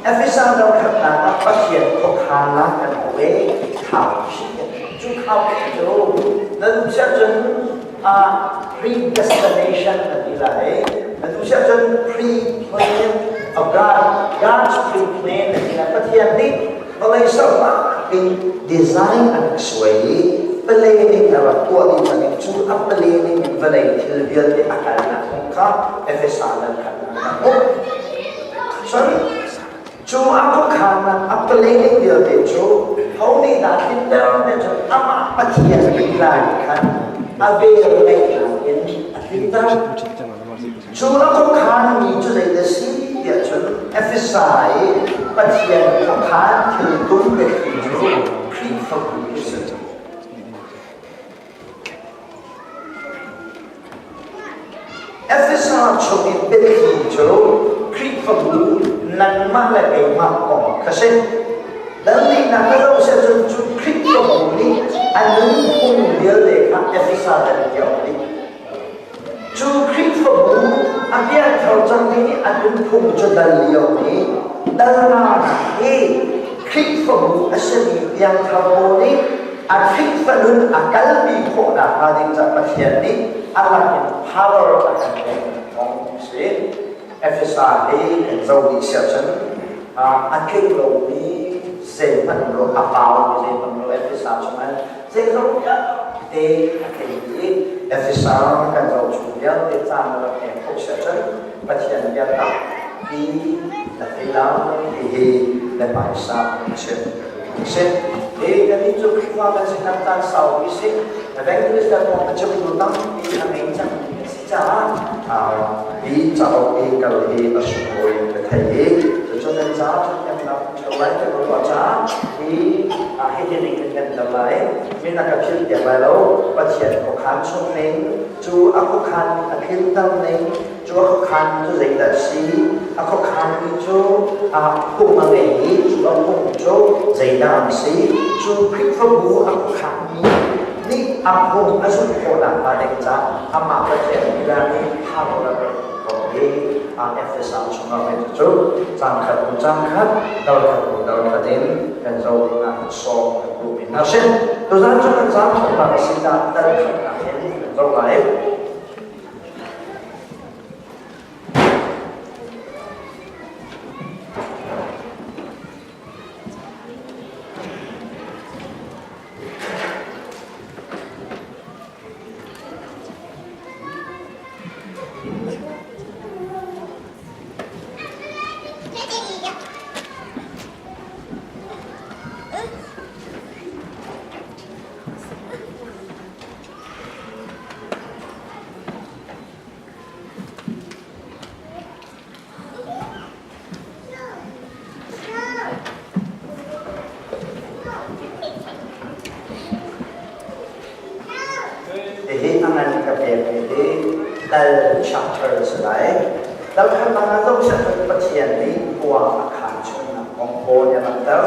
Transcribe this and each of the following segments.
Efesa dal khatnak ah Pathian khuakhannak kan hmu i khau cu khau cu na duh siah cun predestination na ti lai, na duh siah cun pre-plan of God, God's pre-plan na ti lai. Pathian nih vawlei sernak in design a rak suai i planning a rak tuah dih cang cu a planning in vawlei thil vialte a kalnak kong kha Efesa dal khatnak kan hmuh. Cun cu a khuakhannak a planning vialte cu ho nih dah tlinter ti cun amah Pathian lila nih khan a vel ngeihnak in a tlinter. Cu a khuakhanmi cu zeidah si tiah cun Efesa i Pathian khuakhan thil tum biathli cu Khrihfabu a si. Efesa chung i biathli cu Khrihfabu nangmah le keimah kong kha si. Dalnak ka zoh siah cun cu Khrihfabu nih a nunphung vialte kha Efesa kan tiah dih. Cu Khrihfabu a piangthar cangmi nih a nunphung cu dal lio nih dalnak hi Khrihfabu a simi piangthar pawl nih a Khrihfa nun a kalpi khawh nakhnga ding caah Pathian nih a lakin power a kan pek kong a si. Efesa hi kan zoh dih siah cun a tling lomi zeihmanh lo, a paumi zeihmanh lo Efesa chungah zeizong vialte a tling i Efesa kan zoh chung vialte caan na rak pek khawh siah cun Pathian bia tampi na thei lai ti hi na hmaisa a si. Si. Hi kannih cu Khrihfa kan si kan caan saupi si. Evangelist le thawng a chimtu tampi a ngei cangmi kan si caah hi cauk i kal hi a sunglawi ka thei i cucu nan caah ṭhathnemnak ṭheo lai ti ka ruah caah hi hitin in kan kan dal lai. Min a ka philh piak lai lo. Pathian khuakhan chung ning cu a khuakhan a tlinter ning cu a khuakhan cu zeidah a si? A khuakhanmi cu a phung a ngei i cu a phung cu zeidah a si? Cu Khrihfabu a khuakhanmi nih a phung a zulh khawh nakhnga ding caah amah Pathian bia nih power a pek ko i Efesa chungah mi cu cang khat hnu cang khat, dal khat hnu dal khat in kan zoh dingah sawm kan duhmi hna si. Tuzan cu kan zaam thawknak a si caah dal khatnak in kan zoh lai. Hihi a ngan ka pekmi hi dal chapter a si lai. Dal khatnak ah zoh seh Pathian nih khua a khaan chungnak kong pawl nih a langhter.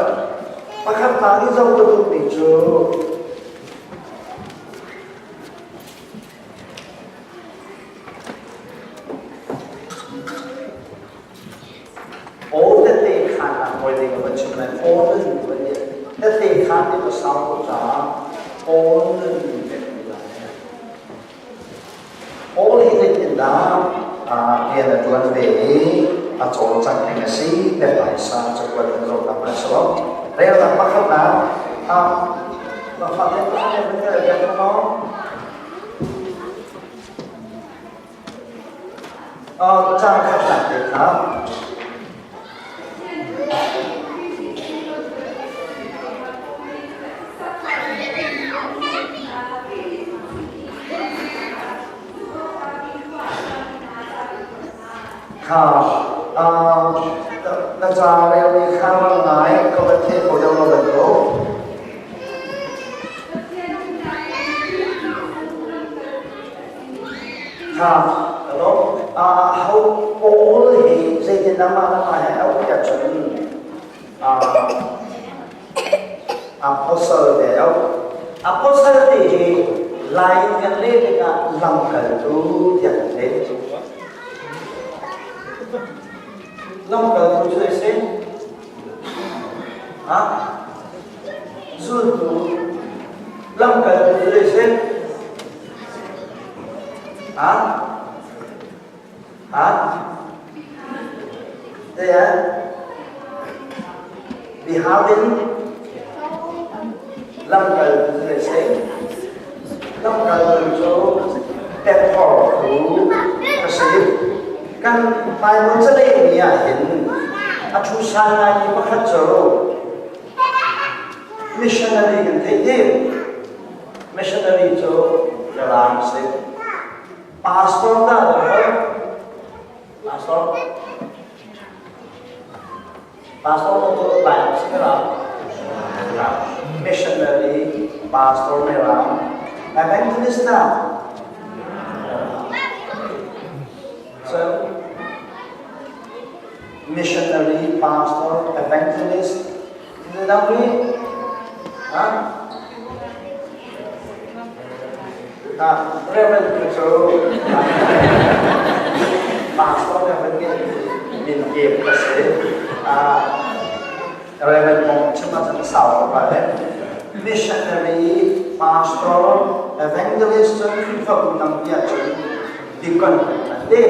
Pakhatnak i zoh ka duhmi cu Aw tete khaan ah hawi ding a van chim lai. Aw nan van i tete khaan ti ka sau ko caah aw nan pek lai. Aw hi zeitindah rian a ṭuan ve i a cawlcangh ning a si le phaisa cakuat kan zohnak a si lo. Relnak pakhatnak fate pakhat in kan rel maw? Caang khatnak te kha kha na ca relmi kha ram ngai ka van thei kho deuh lo bantuk. Kha ano ho pawl hi zeitin nama nama he au tiah cun apostle te au apostle ti hi lai in kan leh tikah lamkaltu tiah kan leh. Lamkaltu cu a si. Ha? Zultu lamkaltu cu zei si? Ha? Ha? Zei ah? Bihavin lamkaltu cu zei si? Lamkaltu cu tekphortu a si. Kan Bible calehmi ah hin a ṭhu sal ngaimi pakhat cu missionary kan theih dih. Missionary cu Mirang si. Pastor dah na holh? Pastor? Pastor cu Lai si Mirang? Missionary, pastor Mirang. Evangelist dah? Cun missionary, pastor, evangelist, dang nih ha? Ah, Reverend cu pastor Reverend nih min pek a si. Ah, Reverend kong chim ahcun sau ko le missionary, pastor, evangelist cun Khrihfabu tampi ahcun deacon kan hman te.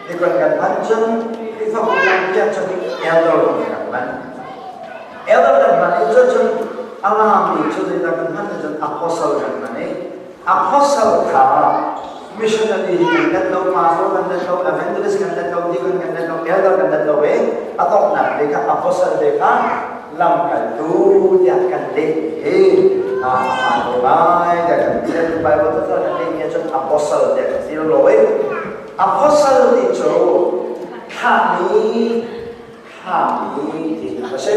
Deacon kan hman cun Khrihfabu tampi ahcun elder kan hman. Elder kan hman i cun a lami cu zeidah kan hman cun apostle kan hman i apostle kha missionary hi kan let lo, pastor kan let lo, evangelist kan let lo, deacon kan let lo, elder kan let lo i a donghnak te kha apostle te kha lamkaltu tiah kan leh hi a hmaan ko lai tiah kan ti. Bible cu kan leh mi ahcun apostle tiah kan ti lo i apostle ti cu thlahmi thlahmi ti a si.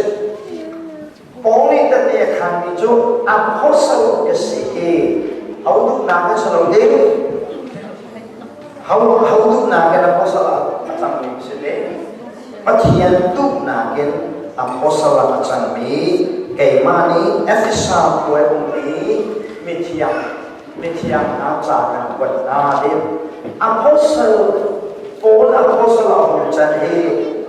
Paul nih tete a khanmi cu apostle ka si i ho duhnak in si lo ding ho ho duhnak in apostle a cangmi si te Pathian duhnak in apostle ah a cangmi keimah nih Efesa khua ummi mithiang mithiang hna ca kan kuat hna ding apostle Paul apostle a hung can hi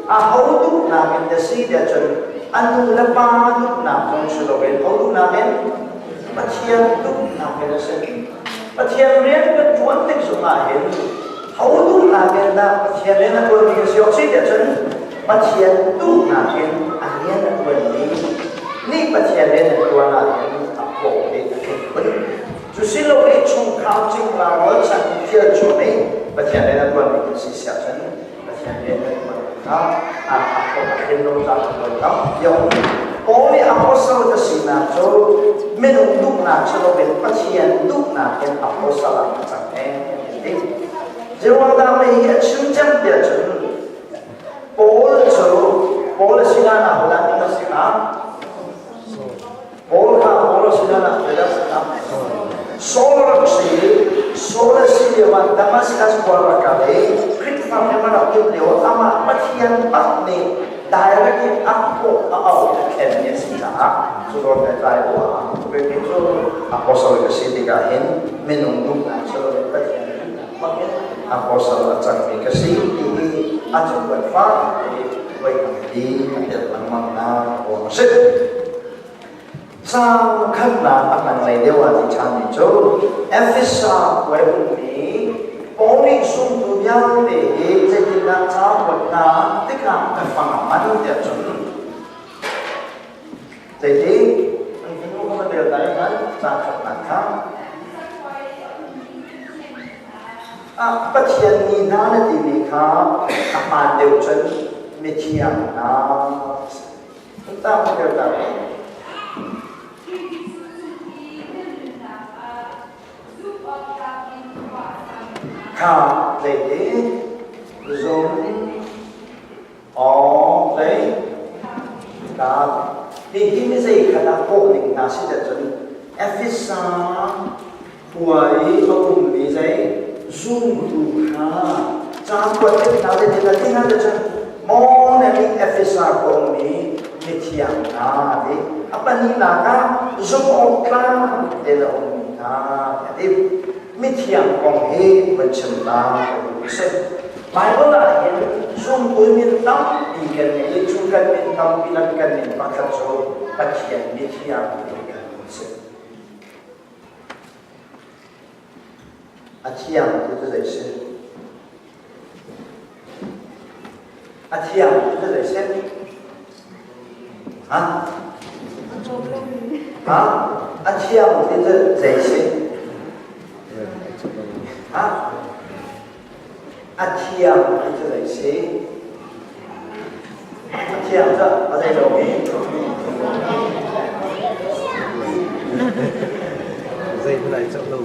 a ho duhnak in na si tiah cun a nu le pa duhnak zong si loin ho duhnak in Pathian duhnak in a si. Pathian rian kan ṭuan tik zongah hin ho duhnak in dah Pathian rian a ṭuanmi kan si awk si tiah cun Pathian duhnak in a rian a ṭuanmi nih Pathian rian a ṭuan ahhin a hlawh i a tling khun. Cu si lo i chungkhar cingla rualchan thil chung i Pathian rian a ṭuanmi kan si siah cun Pathian rian kan ṭuan kha a hlawh a tling lo caah kan ṭuan lo. Yo, Paul nih apostle ka sinak cu minung duhnak si loin Pathian duhnak in apostle ah a cang ee ti. Zeruangdah mei hi a chim cem tiah cun Paul cu Paul a si hlan ah hodah nih a si hnga? Paul kha Paul a si hlan ah zeidah a si hnga? Saul rak si Saul a si lio ah Damascus khua rak kal i Khrihfa ram a rak timh lio amah Pathian bak nih direct in a thawh a auh a thlenmi a si caah cu zawn le tlai bu ah Khrih cu apostle ka si tikah hin minung duhnak si loin Pathian duhnak bak in apostle a cangmi ka si ti hi a cakuat fak i voi tampi a telh lengmang nak ruang a si. Caang khatnak a tanglei deuh ah ti ṭhanmi cu Efesa khua i ummi Paul nih zumtu vialte hi zeitindah ca kuat hna tikah ka fang a man tiah cun zeiti an fanu kha va rel ta i hmanh caang khatnak kha ah Pathian mi hna na timi kha a hmaan deuh cun mithiang hna Tang rel ta. Kha zeiti zum aw zei ka hi hi mi zei kha dah kawh ning hna si dah cun Efesa khua i a ummi zei zumtu kha ca kuat tik hna le ti ti hna cun maw na nih Efesa khua ummi mithiang hna ti a pahnihnak ah zumh awk tlak tein a ummi hna a ti mithiang kong hi van chim ta ka duh si Bible ah hin zumtu min tampi kan ngei i cu kan min tam. tampi lak kan min pakhat cu Pathian mithiang ti kan si. A thiang ti cu zei si? A thiang ti cu zei si? Ha? Ha? A thiang ti cu zei si? Ha? A thiang ti cu zei si? A thiang cu a zei lo mi?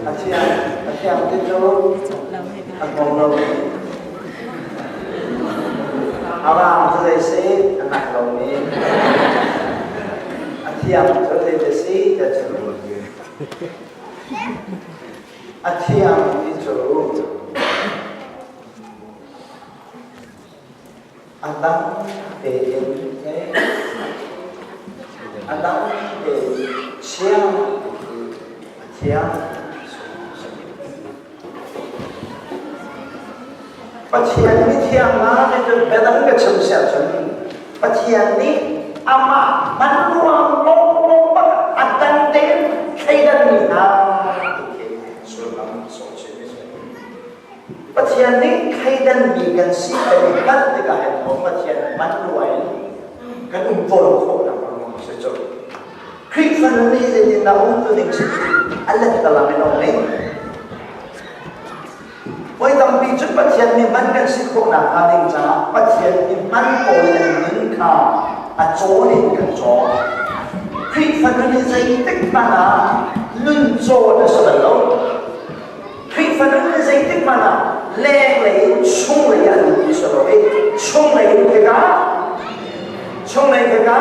A thiang, a thiang ti cu a hmawm lo mi. A raang cu zei si? A nak lo mi. A thiang cu zei te si? Ti cu. A thiang ti cu a dang tein a dang tein chia a thiang. Pathian mithiang hna nih cun biadang ka chim siah cun Pathian nih amah hman ruang lawnglawng bak a dan tein thleidanmi hna ti khi sullam sawh chin a si. Pathian nih thleidanmi kan si kan i hngalh tikah hin maw Pathian hman rua in kan um tawn khawhnak ruang a si cu. Khrihfa nun nih zeitindah umtu ning si a lettalam in a um ning. Voi tampi cu Pathian nih hman kan si khawhnak hnga ding caah Pathian nih hman pawl in nun kha a cawn in kan cawn. Khrihfa nun hi zeitik hmanh ah nun cawn a si bal lo. Khrihfa nun hi zeitik hmanh ah lenglei in chunglei ah a luhmi si lo i chunglei in khika chunglei khika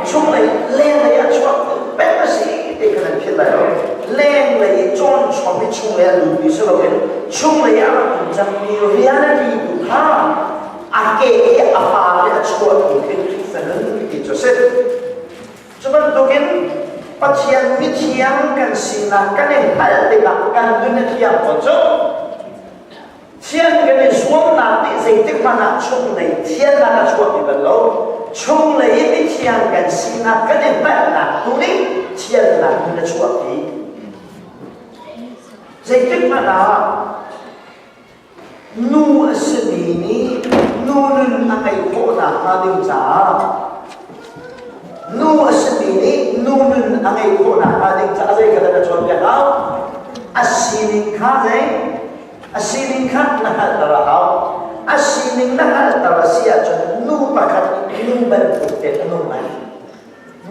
chunglei lenglei ah chuak peng a si ti kha nan philh lai lo. Lenglei i cawn chom i chunglei ah lutmi si loin chunglei ah a rak um cangmi reality tu kha a ke i a pa le a chuahmi khi Khrihfa nun ti cu a si. Cu bantukin Pathian mithiang kan sinak kan i hngalh tikah kan nun a thiang ko cu. Thian kan i zuamnak nih zeitik hmanh ah chunglei thiannak a chuahpi bal lo. Chunglei i mithiang kan sinak kan i hngalhnak tu nih thiannak nun a chuahpi. Zeitik hmanh ah nu a simi nih nu nun a ngeih khawhnak hnga ding caah nu a simi nih nu nun a ngeih khawhnak hnga ding caah zei kha dah na cawnpiak hau? A sining kha zei? A sining kha na hngalhter a hau. A sining na hngalhter a si ahcun nu pakhat nih nu bantuk tein a nung lai.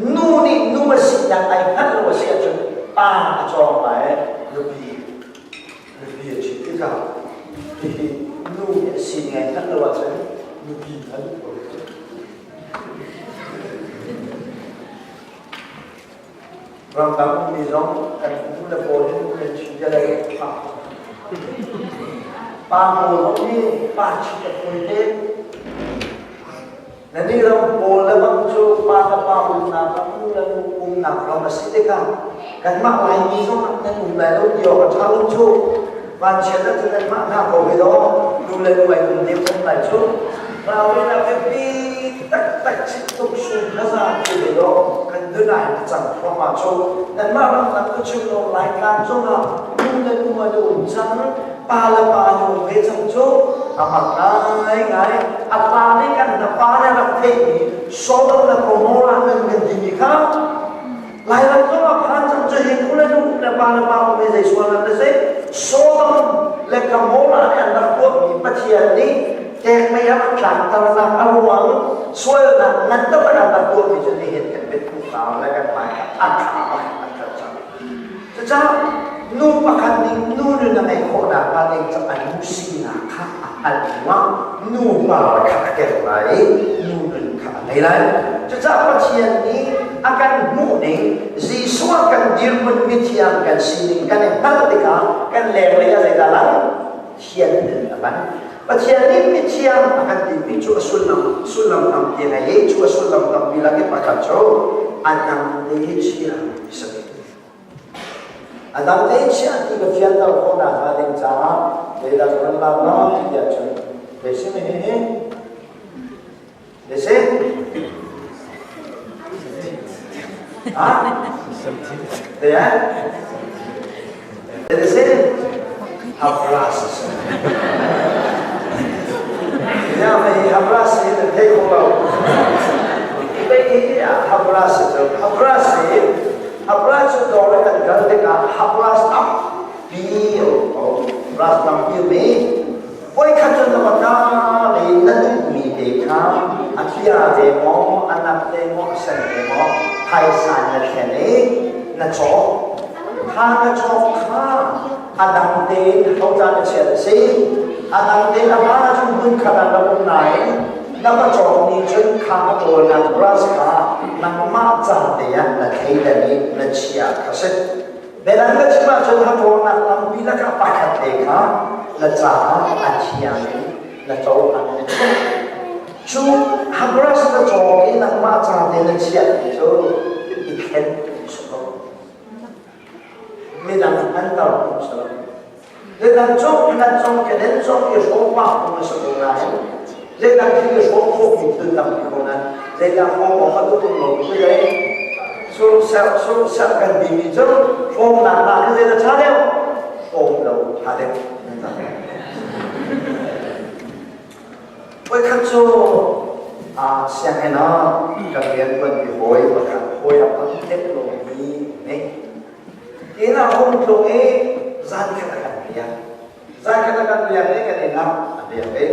Nu nih nu a sinak ai hngalh lo a si ahcun pa a cawng lai nupi nupi a ṭhit tikah hihi nu nih a sining ai hngalh lo ahcun nupi a duh ko. Ramdang ummi zong kan nu le pawl hi nu le ṭhi bia le pa pa pawl zong hi pa ṭhi a fawi te. Na nih ram pawl le bang cu pa le pa umnak ram nu le nu umnak ram a si tikah kanmah Laimi zong ah nan um lai lo ti awk a ṭha lo cu. Vanchiat ahcun nanmah hna ko hi daw nu le nu ai um deuh um lai cu. Ralrin a biapi taktak chittuk sung khaza ti ve daw kan dunai a cang thluahmah cu. Nanmah ramdang ka chim lo Laitlang zongah nu le nu an um cang, pa le pa an um ve cang cu. A mak ngaingai. A pa nih kan na pa nih rak theihmi Sodom le Gomorrah nan kan timi kha Lairam zong ah phan cang cu hi nu le nu le pa le pa um hi zei sual an si Sodom le Gomorrah nih an rak tuahmi Pathian nih tek mei a rak tlakternak a ruang sualnak ngan taktak an rak tuahmi cu nihin kan mit hmuh le kan hmai a tha bak an kal cang. Cucaah nu pakhat nih nu nun a ngeih khawhnak hnga ding cu a nu sinak kha a hngalh hnuah nupa kha a kek lai i nu nun kha a ngei lai. Cucaah Pathian nih a kan hmuh ning Jesuh ah kan dirhmun mithiang kan sining kan i hngalh tikah kan lenglei ah zeidah lang? Thian nun a ban. Pathian nih mithiang a kan timi cu a sullam sullam tampi a ngei i cu a sullam tampi lak i pakhat cu a dang te chia a si. A dang te chia ti ka fianter khawhnak hnga ding caah zeidah ka van lak lai ti ahcun zei si mi hi? Zei si? Ha? Te Te si? Habras. Ya mei habras hi na thei kho lo. Mei hi habras cu habras hi habras cu dawr kan kal tikah habras tampi a um ko. Habras tampi um i Voikhat cu na va ka i na duhmi te kha a thia te maw, a nak te maw, a sen te maw, phaisa na thlen i na cawk. Kha na cawk kha a dang tein hoca na chiat a si. A dang tein a va cun hmun khat ah na um nain na va cawk ni cun kha a ṭawlnak brush kha nangmah ca te ah na thleidan i na chia kha si. Biadang na chim ahcun haṭawlnak tampi lakah pakhat te kha na caah a thiang in na cohlan na chimh. Cu habras na cawk i nangmah ca te na chiahmi cu i thlen si lo. Midang an tar phung si lo. Zeidang zong phanat zong keden zong i hrawm pah phung a si ko nain zeidang thil i hrawm khawhmi thil tampi ko nain zeidang hrawm awk a duh lo mi cu sur ser sur ser kan timi cu hrawmnak ah khan zeidah ṭha deuh hrawm lo ṭha deuh. Voikhat cu sianginn ah kan rianṭuanpi hawi pakhat hawi a pang tet lomi nih Inn ah hung tlung i zankhat a kan riak. Zankhat a kan riak i kan inn ah a riak i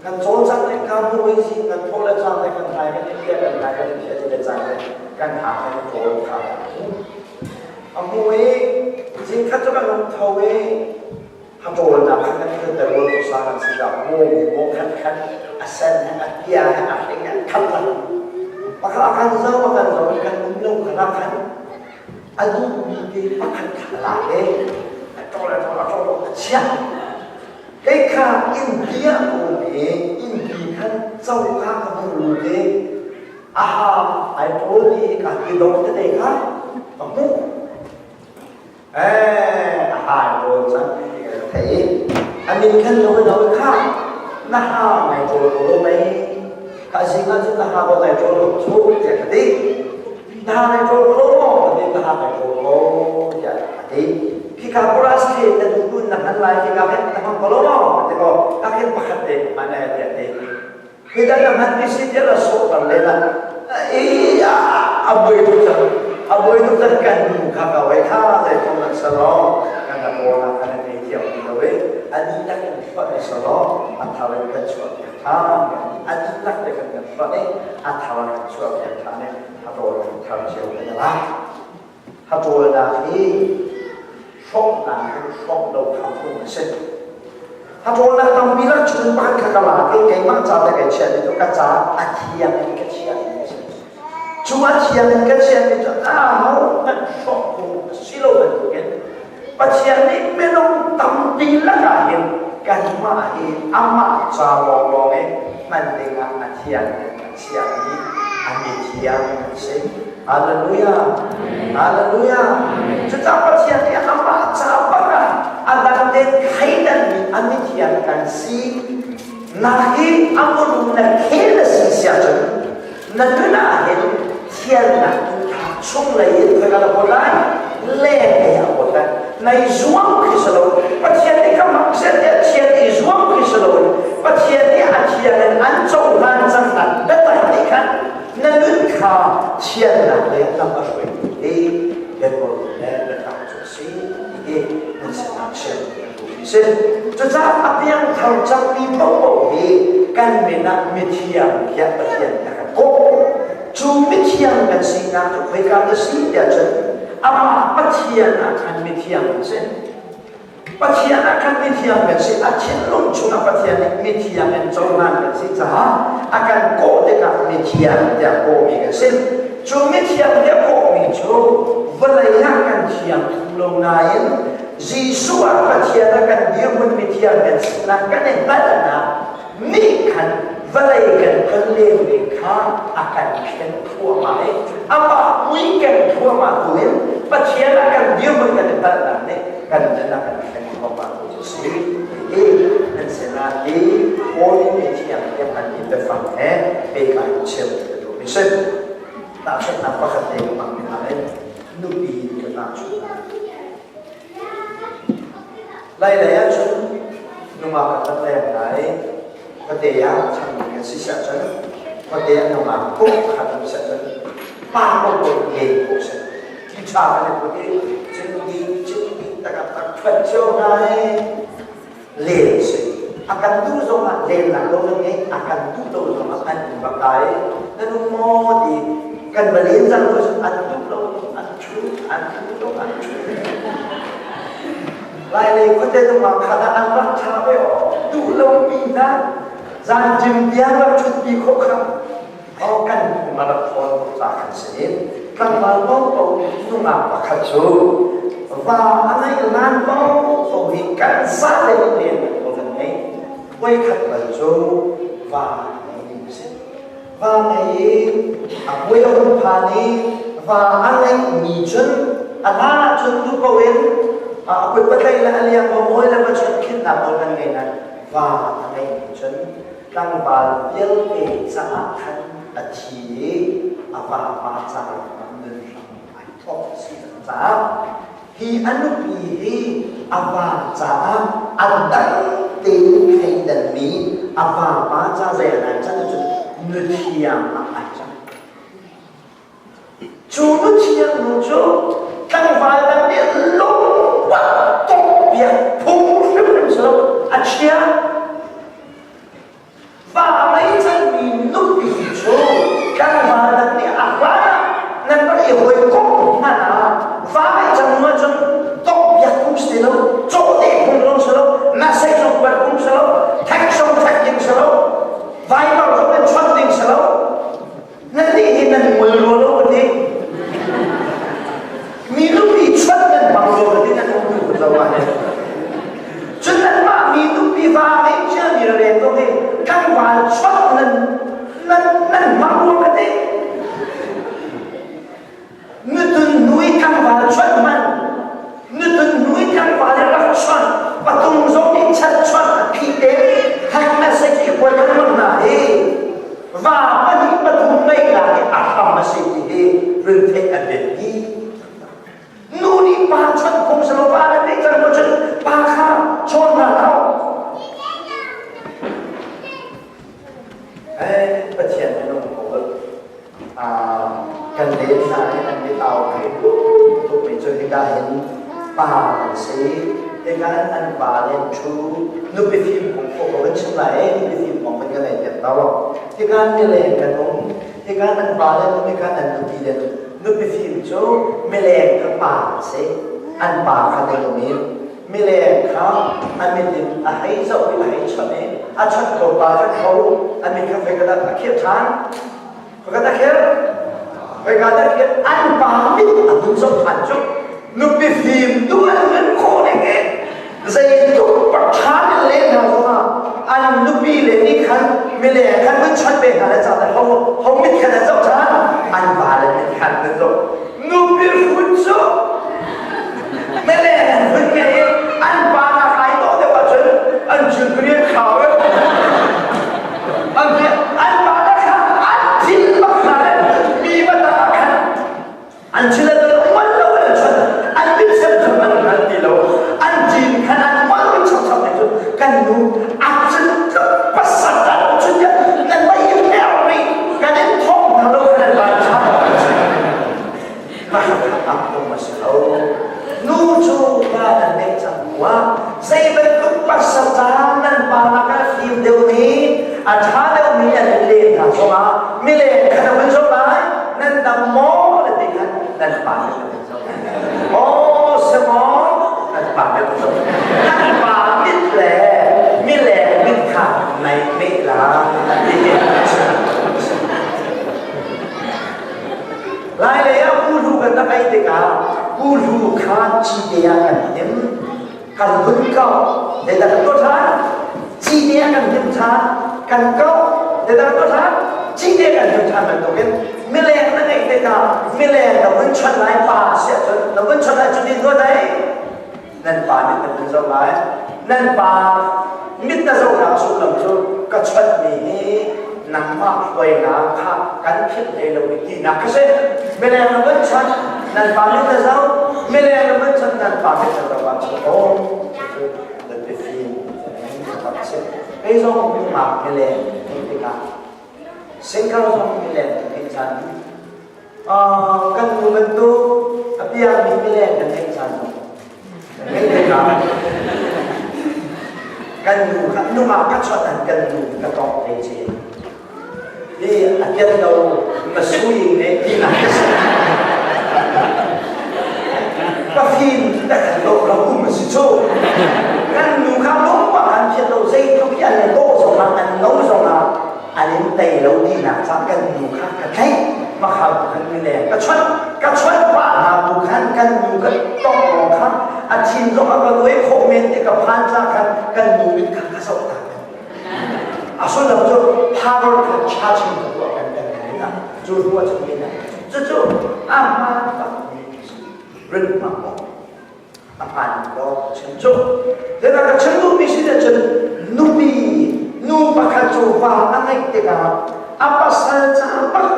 kan cawlcangh le kan hnu i zing kan thawh le cang le kan hlai kan i phiah kan hlai kan i phiah ti le cang le kan ha kan i ṭawl kha a hmu i zingkhat cu kan hung tho i haṭawlnak khan kan i tel rawl sa kan si dah maw mi maw khat khat a sen he a tia he a hling he khat la pakhat a kan zo a kan zo kan um lo khan a khan a duhmi te pakhat kha a lak i a ṭawl a ṭawl a ṭawl a chiah. Kei kha innpi ah ka um i innpi khan coka ka hung lut i a ha ai ṭawl i ka ti dor tete kha ka hmuh. Eh, a ha ai ṭawl cang ti ka theih i a min khan lo in kha na ha ngai ṭawl ko lo mei ka zing ah cun na ha ko ngai ṭawl lo cu tiah ka ti. Na ngai ṭawl ko maw? Ka ti na ngai ṭawl ko tiah a ti. Khika kuras khi na duh na hman lai khika khin na hmang ko lo maw? Ka ti ko. Ka khin pakhat te ka hman eh tiah a ti. Midang na hman mi si tiah la sawhter len ah i a buai tuk cang. A buai tuk cang kan nu kha ka wei kha zei thong nan salo kan na pawl ah khan an ei thiam ti lo i a dihlak in hlonh i salo a thar in kan chuah piak ṭhan. A dihlak te kan kan hlonh i a thar kan chuah piak ṭhan i Hatawl thar cio kan la. Hatawlnak hi hrawknak in hrawk lo kha phung a si. Hatawlnak tampi lak chung pakhat kha ka lak i keimah ca te kai chiah mi cu ka ca a thiang in ka chiah mi a si. Cu a thiang in ka chiah mi cu aho hmanh hrawk phung a si lo bantukin Pathian nih minung tampi lakah hin kanmah hi amah ca lawnglawng i hman dingah a thiang in a chiahmi a mithiang kan si. Hallelujah! Hallelujah! Cucaah Pathian nih amah ca bak ah a dang tein thleidanmi a mithiang kan si. Na hi a muru na khel a si siah cun na nun ah hin thiannak chunglei in khoi ka la pawt lai leng lei ah pawt lai nai zuam khi si lo Pathian nih ka mak set tiah thian i zuam khi si lo Pathian nih a thian in an cohlan cang nak biatak nih khan na nun kha thiannak lei ah lam a hruai ti biatak le biatak cu a si ti hi nan sinah chim si. Cucaah a piangthar cangmi paohpaoh hi kan min ah mithiang tiah Pathian a kan kawh. Cu mithiang kan sinak cu khoika na si tiah cun amah Pathian ah khan mithiang kan si. Pathian ah khan mithiang kan si. A thinlung chungah Pathian nih mithiang in cohlan kan si caah a kan kawh tikah mithiang tiah kawhmi kan si. Cu mithiang tiah kawhmi cu vawlei ah kan thiang lo nain Jesuh ah Pathian a kan dirhmun mithiang kan sinak kan i hngalhnak nih khan vawlei kan phun ve kha a kan thlen thluahmah i amah mui kan thluahmah tu in Pathian a kan dirhmun kan i hngalhnak nih kan nun a kan thlen thluahmah tu cu si. Hi nan sinah hi Holy mithiang tiang an i biafang he pehtlai chim ka duhmi si. Tahchunhnak pakhat te ka hmang hna lai. Nupi in ka tahchunh hna. Lailei ahcun nungak kan rak leng lai. Khuate ah changmi kan si siah cun khuate ah nungak kum khat um siah cun pa paohpaoh len khawh si. Ti ṭha kan i put i cingdi cingdi takak tak ṭhuat cio hna i len si. A kan duh zongah lennak lo kan ngei, a kan duh lo zongah an um bak lai. Nan um maw ti kan va len cang ko an duh lo an ṭhu, an duh lo an ṭhu. Lailei khuate nungak khat ah an rak ṭha ve aw. Duh lomi hna zanṭim tiang rak ṭhutpi khawh kha aw kan phung a rak ṭhawn tuk ca kan si i tlangval paohpaoh nungak pakhat cu va a ngeih lan paohpaoh hi kan zate nih len ko kan ngei. Voikhat bal cu va a ngei mi si. Va ngei i a puai a hun phan i va a ngeihmi cun a hlan ahcun duh ko in a kut patlaih le a liang va mawi le va chawnh-khinhnak nawl kan ngei nain va a ngeihmi cun tlangval vialte caah khan a thi i a vapa caah nun hram ai thawk si caah Hi a nupi hi a va caah a dang tein thleidanmi a vapa ca zei ah dah can ahcun nuthiang ah ai cang. Cu nuthiang nu cu tlangval dang nih lungpak tuk biak phung hrimhrim si lo a chia. Va a ngei cangmi nupi cu tlangval dang nih a hlan ah nan rak i hawikomh hmanh ah va ngei cang hnu ahcun tawkpiak phung si lo, cawhdeh phung zong si lo, message zong kuat phung si lo, text zong text ding si lo, Viber zong in chawnh ding si lo. Nan nih hi nan ngol rua lo ka ti. Mi nupi chawnh nan hmang rua ka ti nan um tu lo ah hin. Cun nanmah mi nupi va ngei ciami reng ko hi tlangval chawnh nan nan nan hmang rua ka ti. Nutun hnu i tlangval chawnh hman nutun hnu i tlangval i rak chawnh patung zong nih chat chawnh a phih te text message i kuat lengmang hna hi va pahnih pathum ngeihnak hi a hram a si ti hi run theih an biapi. Nu nih pa chawnh phung si lo pa nan neih cang ko cun pa kha chawn hna hlah. Eh, Pathian minung ko kan len hna i an mitau thei tuk mi cu hika hin pa an si hika in an pa le an ṭhu nupi fim kong ko ko kan chim lai e nupi fim kong kan kan ei piak lo hika mileng kan um hika an pa le um hika an nupi le nupi fim cu mileng kha pa an si an pa kha ding um i mileng kha a mit in a hei zoh i a hei chawnh i a chawnh ko pa kha tho a mit kha fei ka a khirh ṭhan Ka ta kher ka ta kher an pa mit a hun zoh ṭhan cu nupi fim tu an nun khawh ning e zeitluk pathan in len hna zongah an nupi le nih khan mile khan hun chawnh ve hna le ca ho ho mit khan an zoh ṭhan an va le mit khan an zoh nupi hrut cu mele an hun ngei i an pa nak ai dawh deuh ahcun an chilkrian khau an an pa le kha an thil bak hna le mi va tak ah khan an thil an uan lo an chon an mit sem chon an hngal ti lo an cin khan an uan lo chap chap ne cu kan nu a cun tluk pasal an cun nan vai i her ri kan in thong hna lo kan an van chap Mahak a si lo. Nu cu pa nan ngeih cang hnuah zei bantuk pasal caan nan pa lakah fim deuhmi, a ṭha deuhmi an in leh hna zongah mileng kha na hun zoh lai, nan dam maw na ti khan nan pa nih na hun zoh lai. Aw si maw nan pa nih na zoh. Nan pa mit le mileng mit kha nai meh lai ti hi Lailei ah kuhlu kan rak ei tikah kuhlu kha cite ah kan hnim, kan hun kau, zeidah kan tuah ṭhan? Cite ah kan hnim ṭhan, kan kau, zeidah kan tuah ṭhan? Cite kan hnim ṭhan bantukin mileng na ngeih tikah mileng na vun chawnh lai pa si ahcun na vun chawnh lai cu ni tuah dai nan pa mit na vun zoh lai nan pa mit na zohnak sullam cu ka chawnhmi hi. Nangmah hruainak kha kan philh hlei lo i tinak kha si. Mileng na van chan nan pa mit na zoh, mileng na van chan nan pa mit na zoh ahcun aw cu nan biafim tak a si. Kei zong nungak mileng theih tikah single zong mileng ka theih caan kan nu bantuk a piangmi mileng kan theih caan zong kan theih tikah kan nu kha nungak ka chawt an kan nu ka tawng thei ce hi a pian lo ma sui ne ti na ka si ka fim ta kan lo lo um si chu kan nu kha lung pa kan phiat lo zeitluk i an lo zong ah an lo zong ah an in tei lo ti nak ca kan nu kha ka tlaih makhal khan mi le ka chawnh ka chawnh pa hna bu khan kan nu ka tong lawng kha a thin zong a ka luai khawh men te ka phan tla khan kan nu mit kha ka zoh ta. A sullam cu power kha charging ka tuah kan kan kan ah cu hnu ah cun min cucu a hmaan takmi rin hmang awk a hmaan lo chim cu zeicah ka chim duhmi si cun nupi nu pakhat cu va a ngeih tikah a pasal ca bak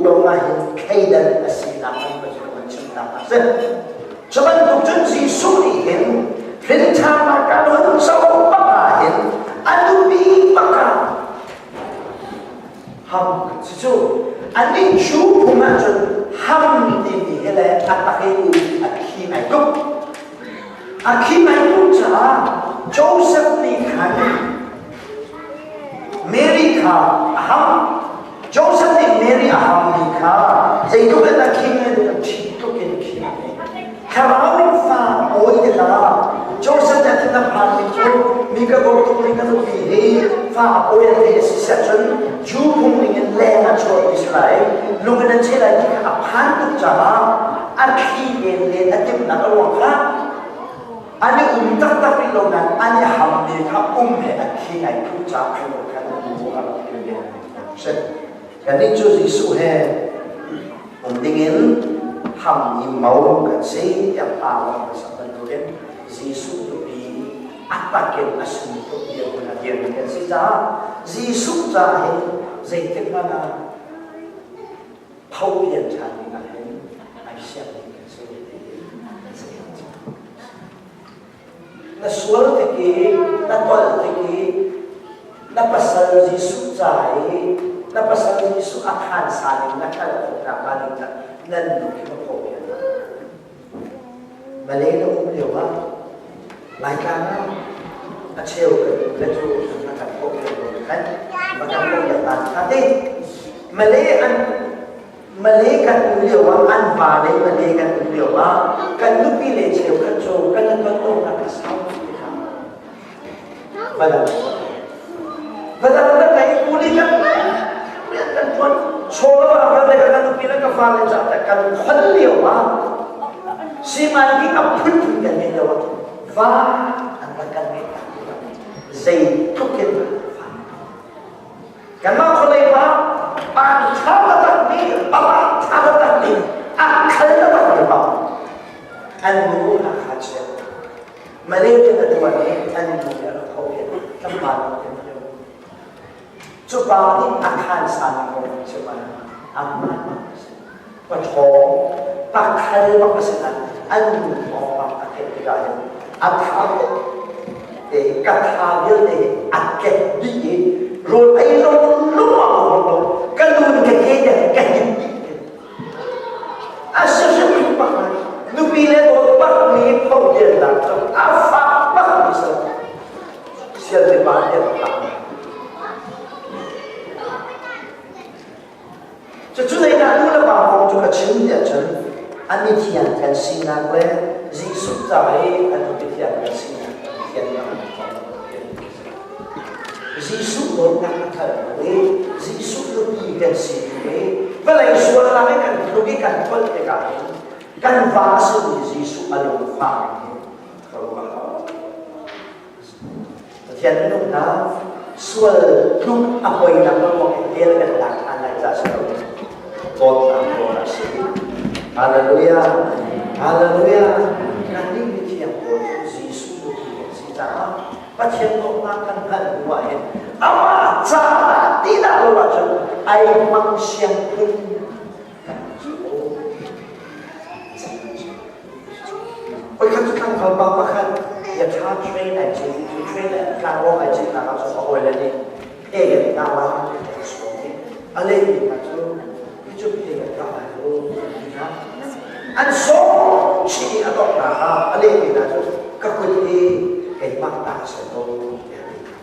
lawng ah hin thleidan a sinak kan Pathian chim nak a si. Cu bantuk cun Jesuh nih hin hrinthannak a nun co bak ah hin a nupi bak ah ham si cu anih cu phung ahcun ham timi hi le a tak i um a thi ngai tuk. A thi ngai tuk caah Joseph nih khan Mary kha a ham. Joseph nih Mary a hammi kha zeitluk in a khing in a ṭhi tluk in a khing. Thlarau in fa pawi tikah Joseph nih a thin a phanmi cu mi ka dawt mi ka nupi hi fa a pawi an theih a si siah cun Jew phung ning in leng ah chuahmi si lai, lung in an cheh lai ti kha a phan tuk caah a thli len len a timhnak a ruang kha an i um taktak rih lo nain an i hammi kha um he a thi ngai phu caah khan khan bu a rak til len. Si. Kannih cu Jesuh he um dingin hammi mo kan si tiah pa lawng kan sak bantukin Jesuh nupi a takin a sung tuk dirhmun a dirmi kan si caah Jesuh caah hin zeitik hmanh ah tho pian ṭhan ding ah hin ai siangmi kan si. Na sual tik i na tolh tik i na pasal Jesuh ca i na pasal Jesuh a khansa ning na hngalh khawh nakhnga ding caah nan nu khi va phawh piak hna. Malay na um lio ah Laitlang ah a cheu kan nu le cu na kan phawh piak lo khan va kan phawh piak ta kha ti. Malay an Malay kan um lio ah an va le Malay kan um lio ah kan nupi le cheukhat cu kan i ton awknak a sau ti kha va dang va dang na kai kuli kan rian kan tuan chaw ah kan le kan nupi le ka fa le ca kan khon lio ah siman a phunphun kan ngei lio ah va an rak kan ngeih zeitluk in Kanmah khualei pa pa ṭha takmi pa ṭha takmi a khal takmi pa an nu a kha chia. Malaysia na tuan i an nu nih a rak tho i tlangval in cu pa nih a khan san kong chim ah a hmaan pa ṭhawng pa khal bak a si nain an nu thawngpang a theih tikah hin a tha te ka tha vialte hi a kek dih i rawl ei lo lung a hong lo ka lun ka ke te ka him dih a si hrim bak nupi le dawt bak mi pho dian nak cu a fak bak mi sa sial te pa te pa. Cucu zeidah nu le pa kong cu ka chim tiah cun an mithiang kan sinak le Jesuh ca i an mithiang kan sinak Pathian Jesuh dawtnak a hngalh lo i Jesuh nupi kan si i vawlei sualnak i kan tluk i kan tolh tikah hin kan va a simi Jesuh a lungfah ning hi ka ruah. Pathian minung hna sual tluk a poinak a ruang in hell kan tlak ṭhan lai ca si lo dawtnak ruang a si. Hallelujah! Hallelujah! Kannih mithiang pawl cu Jesuh nupi kan si caah Pathian dawtnak kan hngalh hnu ah hin amah caah ti dah lo. Ai hmang siang phun kan si ko. Voikhat cu tlangval pa pakhat yatha train ai cit cu train tlanglawng ai citnak ah cun a hawile nih phe kan kah lai an sawm i a lehmi hna cu hi cu phe kan kah lai lo an ti hna. An sawm chih i a donghnak ah a lehmi hna cu ka kut hi keimah ta a si ko tiah a ti hna.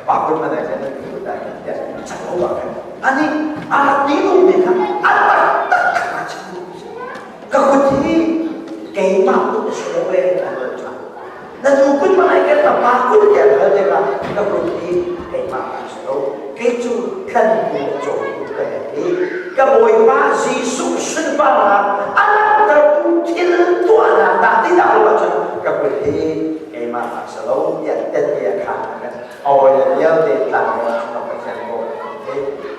Pa kut man ai nan kut ai tiah cak lo ah khan ani a rak ti duhmi kha a taktak kha a chim ka kut hi keimah kut a si lo e an hal ṭhan na nu kut man ai ken na pa kut tiah an hal tikah ka kut hi keimah a si lo kei cu tlantu le cawtu ka he i ka Bawipa Jesuh sunparnak a langhtertu thil tuahnak dah ti dah lo ahcun ka kut hi keimah a si lo tiah tette a khaan ah khan a hawile vialte tlang in a Pathian ko.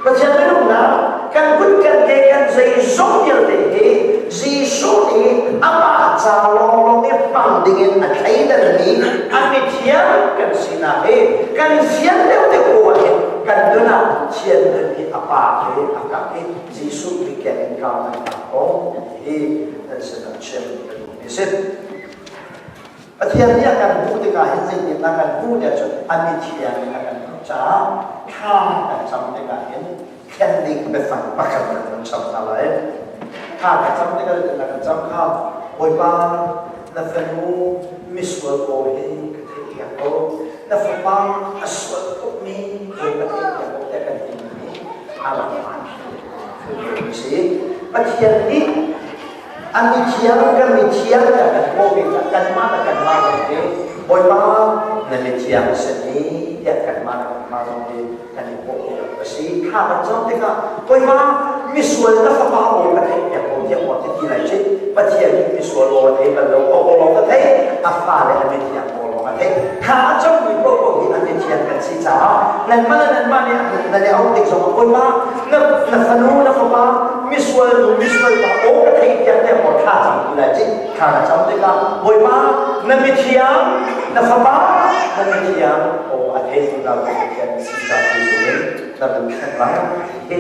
Pathian minungnak kan kut kan ke kan zeizong vialte hi Jesuh nih amah ca lawnglawng i hmang dingin a thleidanmi a mithiang kan sinak hi kan fian deuhdeuh ko ah hin kan nun ah thian nun hi a pa he a kak i Jesuh weekend in kau nan tak ko hi nan sin ah chim ka duhmi a si. Pathian nih a kan hmuh tikah hin zeitindah kan hmuh tiah cun a mithiang in a kan hmuh caah thla kan cam tikah hin thlen ding biafang pakhat kan vun cham hna lai. Thla kan cam tikah zeitindah kan cam kha Bawipa na fanu misual aw hi ka theihpiak ko na fapa a sual tukmi aw ka theihpiak ko tiah kan timi hi a rak hmaan si. Pathian nih A mithiang kan mithiang tiah kan kawh ve cang kanmah le kanmah zong hi Bawipa na mithiang a si ni tiah kanmah le kanmah zong hi kan i kawh ve awk a si. Thla kan cam tikah Bawipa misual na fapa aw ka theih piak ko tiah maw ti ti lai cih Pathian nih misual aw a thei bal lo aw lawng a theih a fale a mithiang aw lawng a theih. Thla a cammi paohpaoh hi a mithiang kan si caah nanmah le nanmah nih nan i auh tik zongah Bawipa na, na fanu na fapa misual nu misual pa aw ka theih tiang tiang maw thla cam ti lai cih thla na cam tikah Bawipa na mithiang na fapa na mithiang aw a thei zungzal tu Pathian si ca ti in na vun thlen lai hi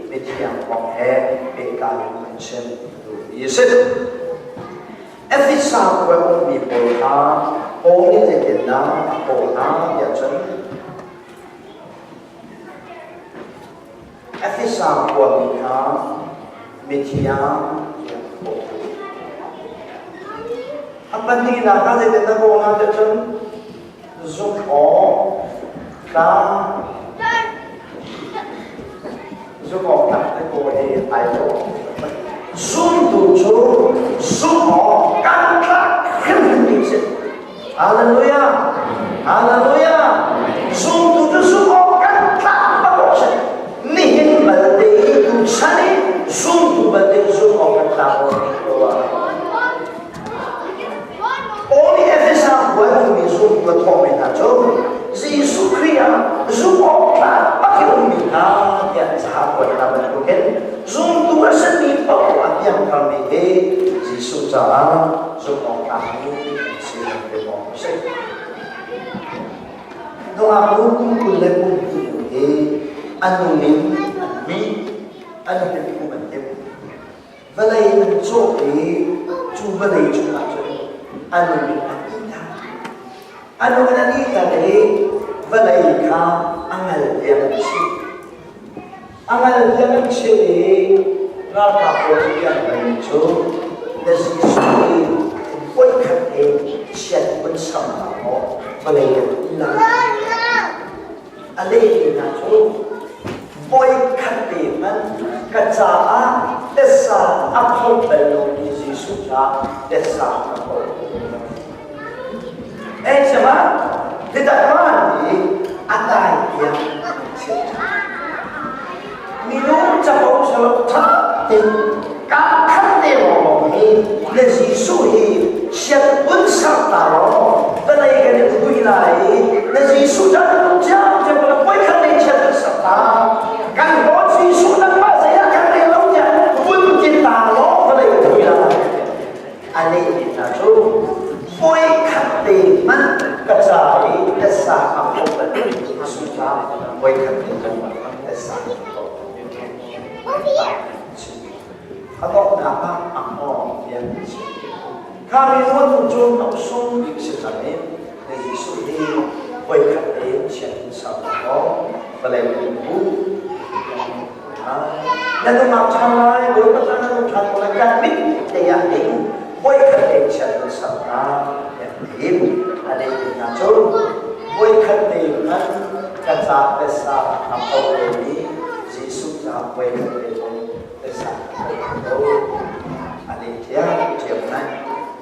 mithiang kong he pehtlai in an chim duhmi a si. Efesa khua ummi pawl kha Paul nih zeitindah a kawh hna tiah cun Efesa khuami kha mithiang tiah kawh. A pahnihnak ah zeitindah kawh hna tiah cun zumh awk tlak zumh awk tlak te ko hi ai lo. Zumtu cu zumh awk kan tlak hrimhrim si. Hallelujah! Hallelujah! Zumtu cu zumh awk kan tlak bak awk si. Nihin balte i tuchan i zumtu balte zumh awk kan tlak awk Paul nih Efesa khua ummi zumtu a thawhmi hna cu Jesuh Khrih ah zumh awk tlak bak i ummi hna tiah ca kuat hna bantukin zumtu a simi paoh a piangtharmi hi Jesuh caah zumh awk tlakmi an si kan awk a si. Nungak nu kum 20 le kum hnih hi an nu min an mi an nu kum an timh. Vawlei an cawh i cu vawlei cungah cun a nung in an ihter. A nung in an ihter i vawlei kha a ngal tiang an chih. A ngal tiang an chih i ralkap pawl cu bia an halmi cu na Jesuh hi voikhat te chiat vun sam hna maw vawlei kan um lai. A lehmi hna cu voikhat te hmanh ka caah tesa a pho bal lomi Jesuh caah tesa ka pho. Ei sama, hitak man i a tai tiang an chim. Minung capo salo tha tin ka khat te lawng hi na Jesuh hi sian un sak ta law vawlei kan i hui lai i na Jesuh can nung ciam ciam la poi khat te chiat un sak ta kan Lord Jesuh nangmah zei ah kan rel lo tiah vun ti ta law vawlei kan hui lai a leh mi hna cu poi khat te hmanh ka ca i tasa a pho bal Jesuh ca poi khat te zong. chim. A donghnak ah a hngawng tiang an chim. Kha mi nuan cu hnawhsung bik si cang i na Jesuh hi voikhat te chiat in ser law vawlei in bu na nungak ṭhan lai, Bawipa cu na nung ṭhan ko lai, kan mit te ah ding voikhat te chiat in ser na kan ti. A leh hna cu voikhat te hmanh ka ca pesa a pho lomi Jesuh ca voikhat te zong pesa a pho lo. A leh ṭhiamṭhiam ngai.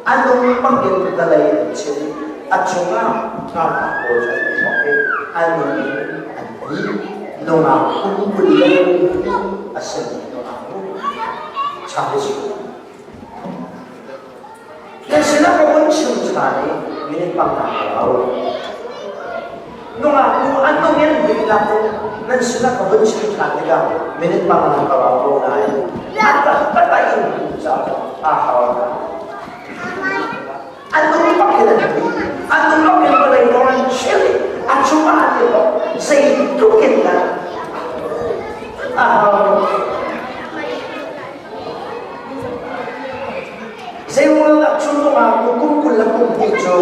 A nung bangin vawlei an chim, a chungah ralkap pawl cu an i thawk i a nung in an thi. Nungak kum 20 le kum 2 a simi nungak nu Charles Nan sinah ka vun chim ṭhan i minute panga ka rau. Nungak nu an nung in lila cu nan sinah ka vun chim ṭhan tikah minute panga ka rau ko nain a taktak in caah aa hau. An nung bak in an hui. An nung bak in vawlei kong an chim i a cungah an i bawk. Zeitluk in dah a hau. Zeiruangah cu nungak nu kum 20 le kum 2 cu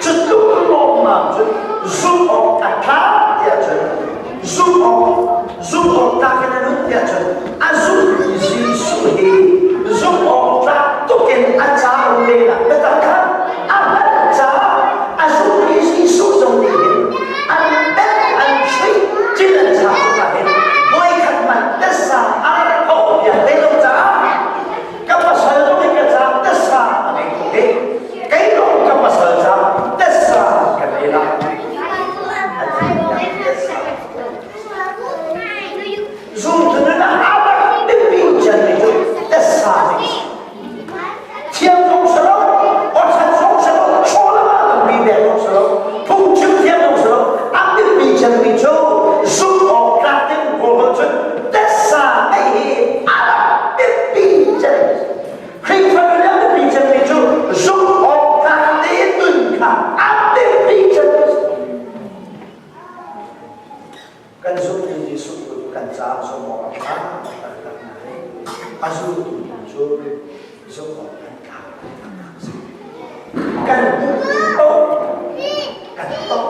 cu tluk lawmmam cun zumh awk a ṭha tiah cun zumh awk zumh awk tlak in a nun tiah cun a zumhmi Jesuh hi zumh awk tlak tuk in a ca lehnak biatak kha a hngalh caah a zumhmi Jesuh zong nih hin an bel an chuih cil an chak tuk ah hin voikhat hmanh tasa a rak awh piak ve lo caah ka pasal zong hi ka caah tasa a ngei tuk i kei zong ka pasal caah tasa ka ngei lai a ti tasa Zumtu nun ah a rak biapi cemmi cu tasa nih thiam zong si lo awṭhat zong si lo chaw lam ah tampi pek zong si lo phungchim thiam zong si lo a biapi cemmi cu zumh awk tlak ding kawl holh cun tasa ngeih hi a rak biapi cem. Khrihfa nun a biapi cemmi cu zumh awk tlak tein nun kha a biapi cem. Kan zumhmi Jesuh cu kan caah zumh awk a ṭha taktak nain a zultu cu zumh awk an tlak taktak a si. Kan hmuhmi paoh kan tuah.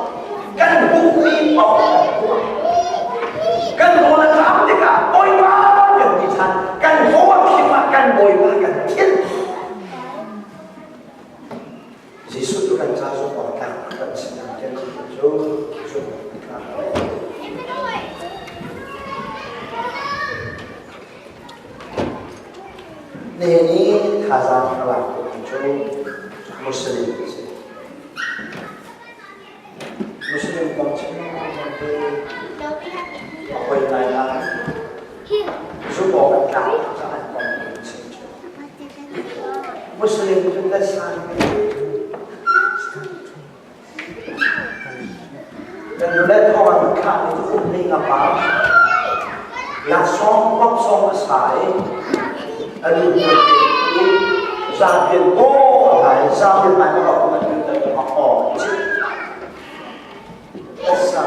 Kan hmuhmi paoh kan tuah. Kan rawl a ṭam tikah Bawipa kan ti ṭhan. Kan haw a khim ah kan Bawipa kan thil. Jesuh cu kan ca zumh awk tlak kan si nak cu zumh awk tlak lo. Nihin i thazaang a lak tu cu Muslim a si. Muslim kong chim te a hoi ngai lai. Zumh awk an tlak caah an kong an chim. Muslim cu kan san Kan nule thawng an khahmi cu kum ning a pa. Laksawng laksawng a sa i a lu hmual zapian aw a hai zapian mai ma kum an lut a aw Tasa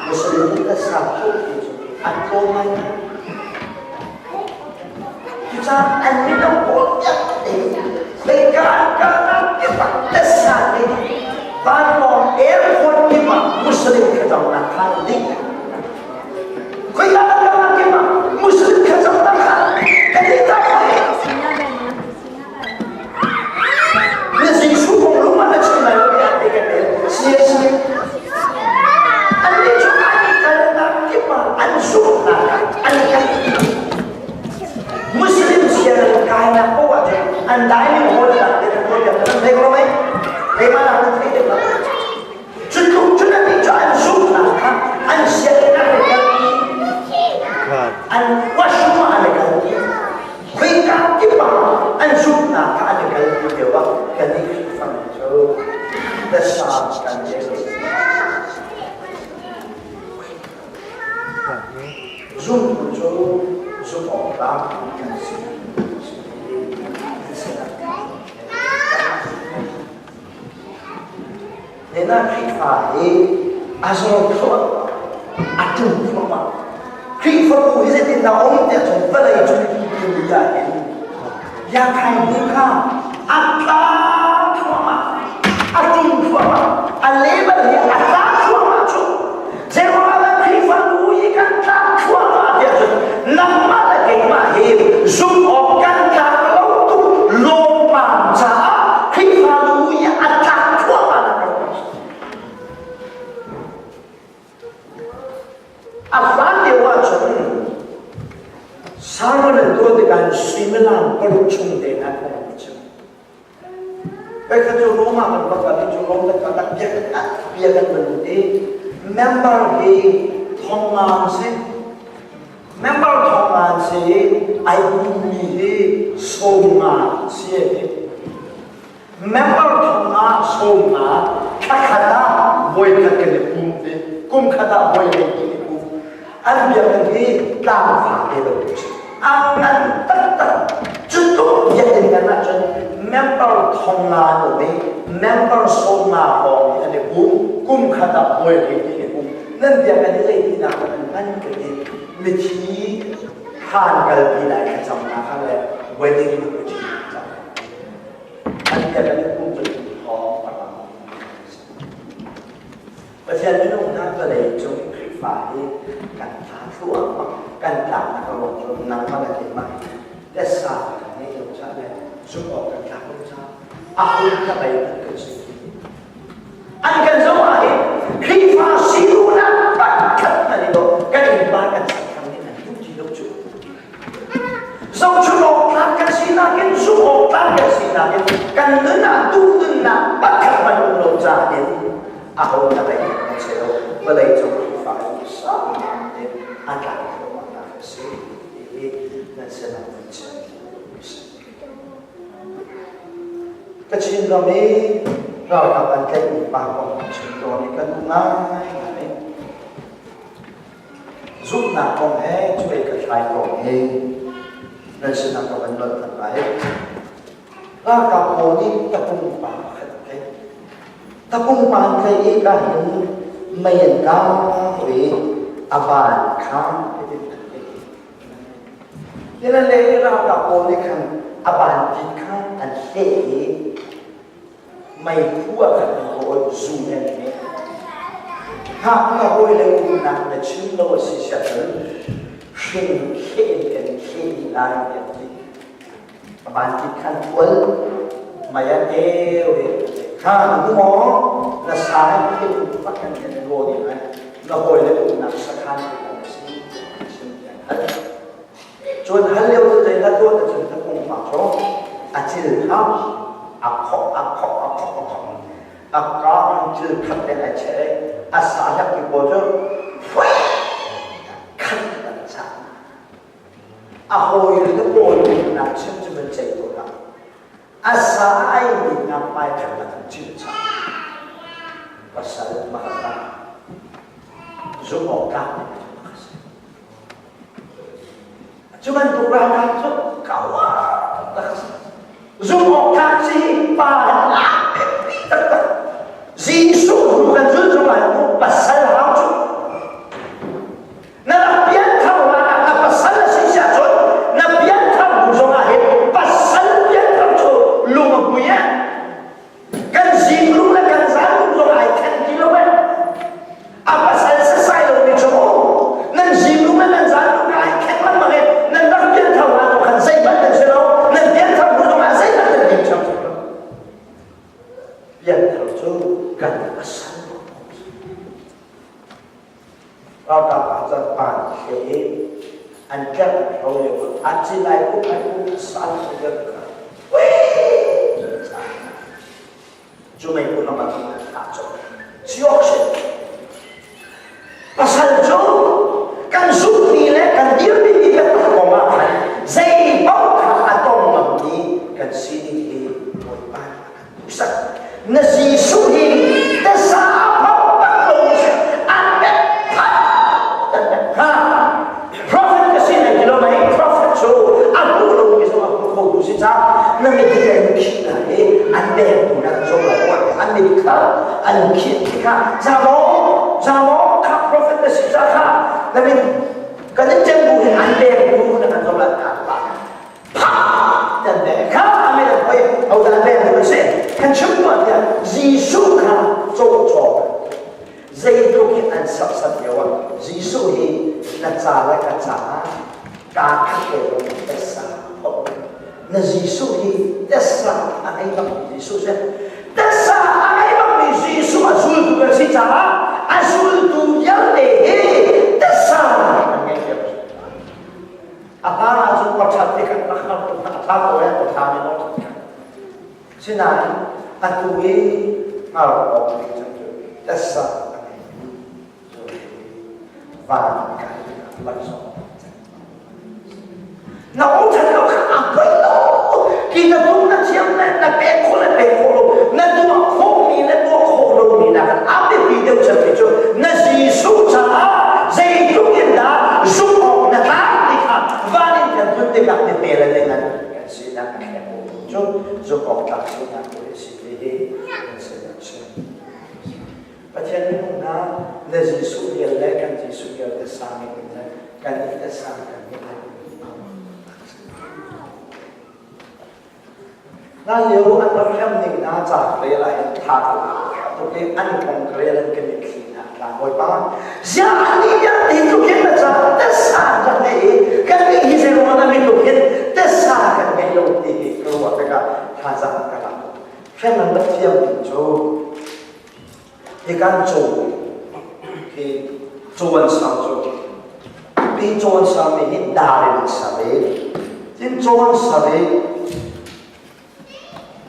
Muslim nih tasa phut ti cu an tlawm ngai. Cucaah an mino pawl vialte khoika an kalnak kip ah tasa nih vanlawng airport kip ah Muslim thlacamnak khaan ding. Khoika an kalnak kip ah Muslim thlacamnak khaan kan i tak. Na Jesuh kong lung ah na chim lai lo tiah te kan el. Si. Annih cu an i kalnak kip ah an zumhnak ah an i kal. Muslim sianginn kainak paoh ahcun an dining hall ah te kan tuah piak nan thei ko lo mei? Keimah nak nan thei deuh lo. Cu tluk cun annih cu an zumhnak kha an sianginn ah an i kalpi. An washroom ah an i kalpi. Khoika kip ah an zumhnak kha an i kalpi lio ah kannih Khrihfami cu tasa kan ngei lo. Zumtu cu zumh awk tlak kan si. Nena Khrihfa hi a zor thluahmah, a ṭum thluahmah. Khrihfabu hi zeitindah a um tiah cun vawlei cung timi ah hin biakhai bu kha a tla thluahmah, a ṭum thluahmah, a level hi a tla thluahmah cu. Zeiruangah dah Khrihfabu hi kan tlak thluahmah tiah cun nangmah le keimah hi zumh awk kan tlak lo tuk lawmmam caah Khrihfabu hi a tlak thluahmah nak kan A hlan lio ahcun sermon an tuah tikah suimilam paruk chung te hna phung an chim. Voikhat cu Rome ah kan va kal i cu Rome kan kal ah biakinn ah bia kan va lut i member hi thong nga an si. Member thong nga an si i ai pummi hi sawm nga an si a ti. Member thong ah sawm nga thla khat ah voikhat kan i pum ti kum khat ah voi lei kan i pum. An biakinn hi tlangfa te lo tu si. A ngan taktak. Cu tluk biakinn ngan ahcun member thong nga an um i member sawm nga hrawng hi an i pum. Kum khat ah voi lei kan i pum. Nan biakinn hi zeitinak ah an hman ka ti. Mithi khaan kalpi lai thlacamnak ah le wedding liturgy cam. An bia kan i pum cu thawng a ram. Pathian minung hna vawlei cung Khrihfa hi kan tla thluahmah, kan tlaknak a ruang cu nangmah le keimah hi tessa kan ngeih lo caah le zumh awk kan tlak lo caah a hun ka bei kan si. An kan zoh ah hin Khrihfa si duhnak pakhat hmanh i dawh kan innpa kan sakthang nih an duh ti lo cu. Zohchun awk tlak kan sinak in zumh awk tlak kan sinak in kan nun ah duhnunnak pakhat hmanh um lo caah hin aho na lei kan si lo vawlei cung Khrihfa hi sang in a tlak thluahmahnak a si ti hi nan sinah nan chim. Kachin ram i ralkap an tlaihmi pa kong kan chim tawn i kan um ngaingai. Zumhnak kong he cuai ka thlai kong he nan sinah ka van lawnh than lai. Ralkap pawl nih tapung pa pakhat an tlaih. Tapung pa an tlaih i ka hin mei an kau i a van kha hitin an tlaih. Nilan le ralkap pawl nih khan a bantit kha an hleh i meiphu ah khan an rawl zu he an hmeh. Hngak na hawile umnak na chim lo a si siah cun hring hleh in kan hleh dih lai tiah an ti. A bantit khan thual mei an eu i kha na hmu maw na sa he thil bak kan kan rawl dih lai na hawile umnak sakhan kan si chim tiah an hal. Cun hal lio cu zei na tuah cun na pumpak cu a cil kha a khok a khok a khok a khok a ka an cil khat te ai cheh a sa hlak mi pawl cu khat an sa a hawi le pawl nak chim cu man ceih ko hlah a sa ai mi nak mai khat a kan cil cha pasal mahata zumh awk tlak Cu bantuk ralkap cu kaua zumh awk tlak si pa biapi taktak. Jesuh hnu kan zul zungah pasal hau cu. Na rak pianthar hlan ah na pasal a si siah cun na pianthar hnu zongah hin pasal pianthar cu lung a hmui eh. Kan zinglung le kan zanlung zong ai then ti lo eh. A pasal sasai lo mi cu nan zinglung le nan zanlung ai khen lengmang i nan rak pianthar hlan lo khan zeihmanh nan si lo. Nan pianthar hnu zongah zeihmanh nan dim thiam lo. Pianthar cu kan pasal Ralkap ah cun pan hle i an tlerh an hro lio ah a cil ai uk ai uk sal kha cu mei pu lam ah cun an thah colh. Siawk si. Pasal cu kan zumhmi le kan dirmi mi biatak kong ah khan zei paoh kha a tong ngammi kan sining hi Bawipa nih a kan duhsak. Na Jesuh hi tasa bak lo si an pek ha prophet ka si nai ti lo mei prophet cu a hmu lo mi zong a hmu kho tu si ca na mit hi an khih na i an bek tu na zong lai an mit kha an khih kha za maw za maw kha prophet na si ca kha na mit kan in. na ca le ka caah kaa khat te lawng tessa phawt. Na Jesuh hi tessa a ngei bakmi Jesuh si. Tessa a ngei bakmi Jesuh a zultu kan si caah a zultu vialte hi tessa an ngei cio. A hlan ahcun paṭhat ti kan rak hngalh tuk a ṭha ko ee, paṭha mi lawng ṭhat. Sinain atu i hngalh awk ding cang cu tessa a ngeimi van kai laksawng. Na aw ṭhat lo kha a poi lo. Ki na tum na thiam le na pek khawh le pek khawh lo, na tuah khawhmi le tuah khawh lomi nakin a biapi deuh cemmi cu na Jesuh caah zeitluk in dah zumh awk na tlak ti kha van in kan tlun tikah mi le ngan kan sinak a thleng cu zumh awk tlak sinak tu hi si ti hi kan sinak si. Pathian minung hna na Jesuh vial le kan Jesuh vial te sang in le kan i te sang kan i Na lio an rak hrem ning hna ca rel ah hin tha ka tuk i an kong rel an kan i thli hna tla Bawipa ziah an nih vialte tluk hin na ca tesa rak ngei i kan nih hi zeiruang na mi tluk hin tesa kan ngei lo ti hi ka ruah tikah thazaang ka lak. Hrem an rak thiam ning cu hi kan caw hi caw an ser cu pi caw an sermi hi dar in an ser i tin caw an ser i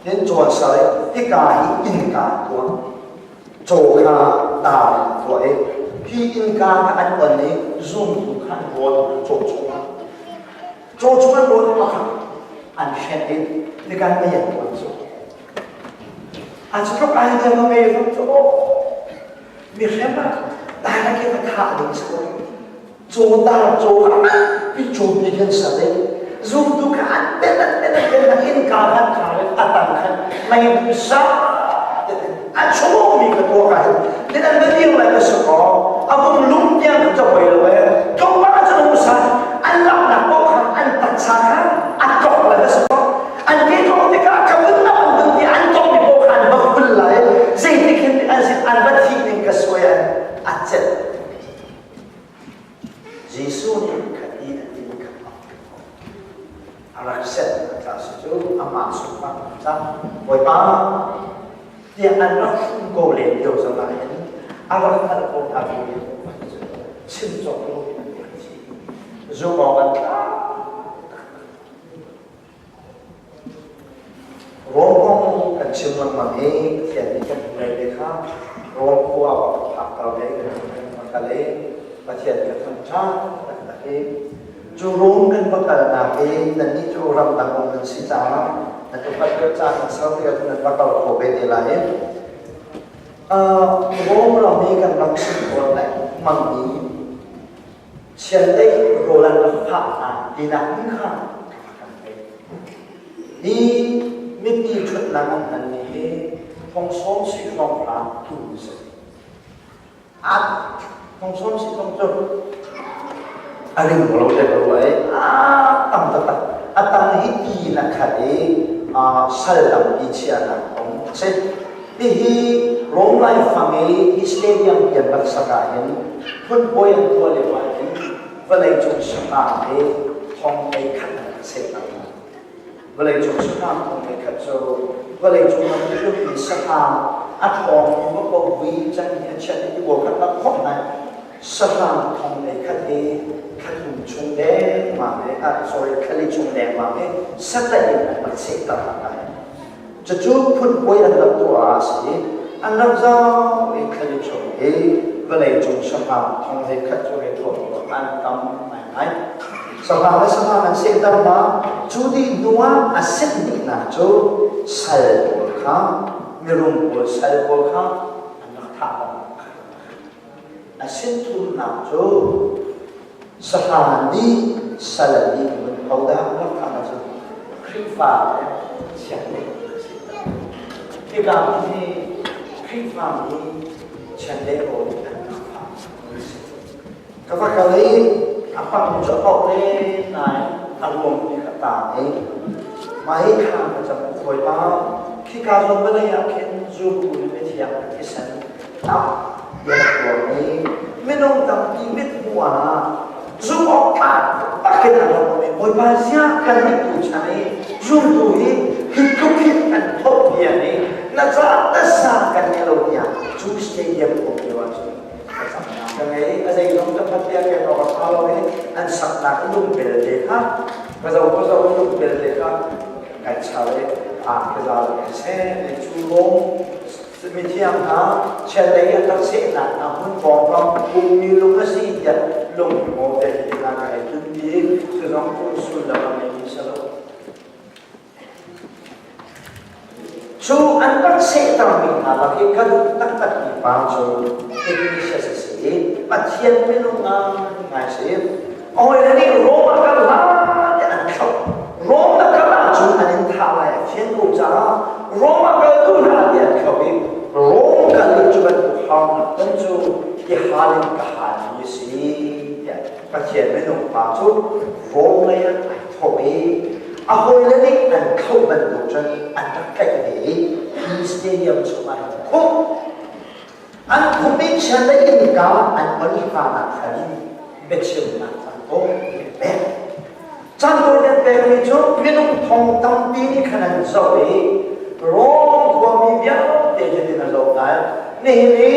tin caw an ser i hika hi innka an tuah. Caw kha dar in an tuah i hi innka kha an on i zumtu kha an rawn caw chungah caw chung an rawn i kha an hren i nikan mei an tuan cu. A cu tluk ai deng a ngei zong cu aw mi hrem ah dai ke ka thah ding si ko. Caw dar caw kha pi caw pi khin sa ding zumtu kha an pen an pen an pen na innka khan kha a tang khan mei sa a chung mi ka tuah ka hin tin an va dir lai ka si ko a vung lung tiang ka chapoi lo e tlawmpal ah cun hung san an laknak paoh kha an taksa kha a tlok lai ka si ko. An ke tlok tikah ka vun na an vun ti an tlok mi paoh kha an va hul lai. Zeitik hin an sin an va thih ning ka suai an a celh. Jesuh nih khat i a ti kha a rak set a tla si cu amah sungfak ca Bawipa tiah an rak hrum ko len lio zongah hin a rak hngalh ko hna bu in chim cawk lo in an rak thi. Zumh awk an tlak. Rom kong kan chim lengmang i Pathian nih kan hmuh ve kha Rom khua ah kan phakter ve kan va kal i Pathian ka thangṭhat taktak i cu Rom kan va kalnak hi nannih cu ramdang um nan si caah nan upat deuh caah nan ser tikah cun nan va kal kho ve te lai. Rom ram i kan rak chim tawn lengmangmi Chiandeih rawl an rak phah hna tinak hmun kha kan theih. Hi mipi ṭhutnak an hmanmi hi thong sawm si hrawng hra tu si. At thong sawm si thong cu a ring lo le lo ai a tam taktak. A tang hi ti na khat i sal tampi chiahnak kong a si. Hihi Rom laifang i hi stadium pian rak sak ahhin phunpawi an tuah lio ahhin vawleicung sahrang hi thong ei khat an rak seh hna. Vawleicung sahrang thong ei khat cu vawleicung ram i ummi sahrang a ṭhawngmi va ko vui can hi a chiat i ti khat rak khawmh hna. Sahrang thong ei khat hi thla thum chung dengmang i, ah, sorry, thlali chung dengmang i satlaih in an rak sehter hna. Cucu phunpuai an rak tuah ah a si i an rak zau i thlali chung i vawleicung sahrang thong 11 cu hei thuam an tam ngaingai. Sahrang le sahrang an sehter hna. Cu dih hnu ah a sit dihnak cu sal pawl kha mirum pawl sal pawl kha an rak thah hna. A sit thumnak cu sahrang nih sal nih mun hodah rak thah hna cu Khrihfa le chiandeih a si. Hika hmun hi Khrihfa mi chiandeih rawl an rak phah a si. Ka va kal i a pang cu a paoh len nain a ruang nih ka taang i mah hi thla ka cam Bawipa khika zawn vawlei ah khin zumtu le mithiang ka thisen tam tiah tuar i minung tampi mithmuh ah. Zumh awk tlak tak in an rak um i Bawipa zia kan nih tu chan i zumtu hi hi tluk hin an thawh bia nih na caah tasa kan ngei lo tiah cu stadium um lio ahcun thlacamnak ka ngei. A zeizong ka phat bia keng awk a ṭha lo i an saknak lungpel te kha ka zo ka zo lungpel te kha kai char i a ka za lo i seh cu lawng Mithiang hna chiandeih a rak sehnak hna hmun pawngkam ummi lung a si tiah lung maw te hna ka hei tlunpi i cu zong cu sullam a ngeimi si lo. Cu an rak sehtermi hna lak i ka duh taktakmi pa cu Ignatius a si i Pathian minung ngai si. A hawile nih Rom ah kal hlah tiah an thlauh. Rom na kal ahcun an in thah lai a fian ko caah Rom ah kal duh hlah tiah an thlauh i Rom kal i cu bantuk harnak ton cu i hal in ka halmi a si tiah Pathian minung pa cu Rom lei ah ai thawh i a hawile nih an thlauh bantuk cun an rak tlaih ve i hi stadium chungah hin khumh An khupi chiandeih innka an on hlan ah khan biachimnak an tuah an pek. Caan an pekmi cu minung thong tampi nih khan an zoh i Rom khuami vialte cutin a zoh hna. Nihin i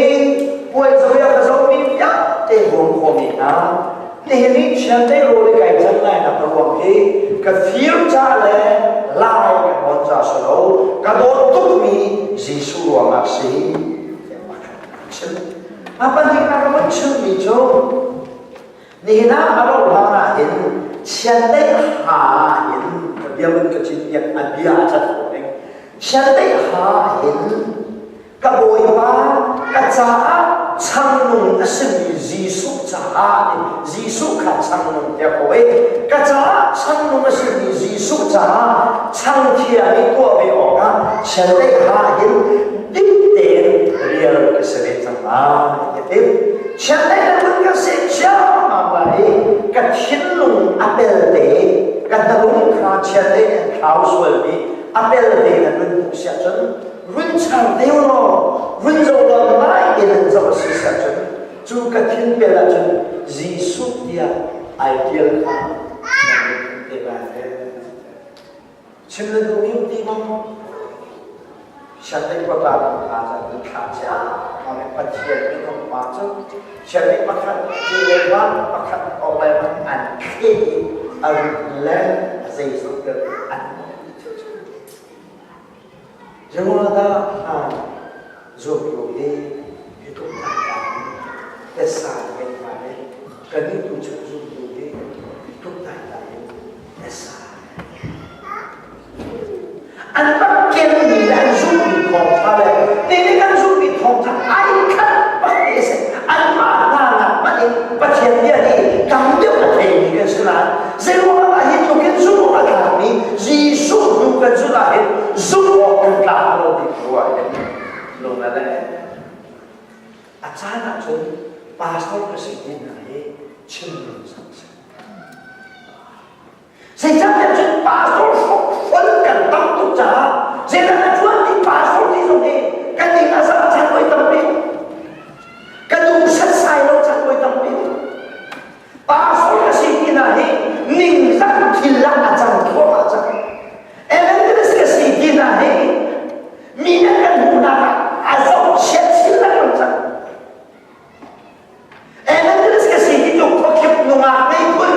puai zoh i a ka zohmi vialte Rom khuami hna nihin i chiandeih rawl i kai can lainak a ruang hi ka fir ca le lai ka nawn ca si lo ka dawt tukmi Jesuh ruangah si. A pahnihnak a vun chimmi cu nihin ah a rauh hlan ah hin chiandeih ha hin ka bia vun ka cinpiak a bia a cat khawh ning chiandeih ha hin ka bawipa ka caah changnung a simi Jesuh caah Jesuh kha changnung tiah ko i ka caah changnung a simi Jesuh caah changthia i tuah ve awkah chiandeih ha hin dik tein rial ka si ve cang lai ti chiandeih na vun ka seh ciammam lai i ka thinlung a pelte ka hnalung kha chiandeih nih an thlau sualmi a pelte na run hmuh siah cun run char deu law run zoh law nai tein an zoh a si siah cun cu ka thin pel ahcun Jesuh tiah ai tial kha na run te lai. Chim na duhmi um ti maw? Chiandeih khuata kan hna caan kan thlah cia le Pathian minung pa cu chiandeih pakhat ke le van pakhat awk le van an thleh i a rut le a zeizong vialte an Jehovah hna zumtu hi hi tluk taitai in tesa ngei hna le kannih tu chung zumtu hi hi tluk taitai in tesa an rak kenmi le an zumhmi thawngṭha le nihin kan zumhmi thawngṭha ai khat bak ti a si. Anmah hna nak hmanh in Pathian bia hi tam deuh a theimi kan si nain zeiruangah dah hi tluk in zumh awk a tlakmi Jesuh hnu kan zulh ah hin zumh awk kan tlak lo ti ruah hin lung a leng. A caan ahcun pastor ka si ti hna hi chim ningcang si. Zeicahtiah cun pastor hrokhrol kan tam tuk caah zeidah na ṭuan ti pastor ti zong hi kan ning a zah caan voi tampi ka duh setsai lo caan voi tampi pastor ka si ti hna hi ningzak thil ah a cang thluahmah cang evangelist ka si ti hna hi mi nih kan hmuhnak ah a zohchiat chin lengmang cang Evangelist ka si ti cu khuakhip nungak ngei phun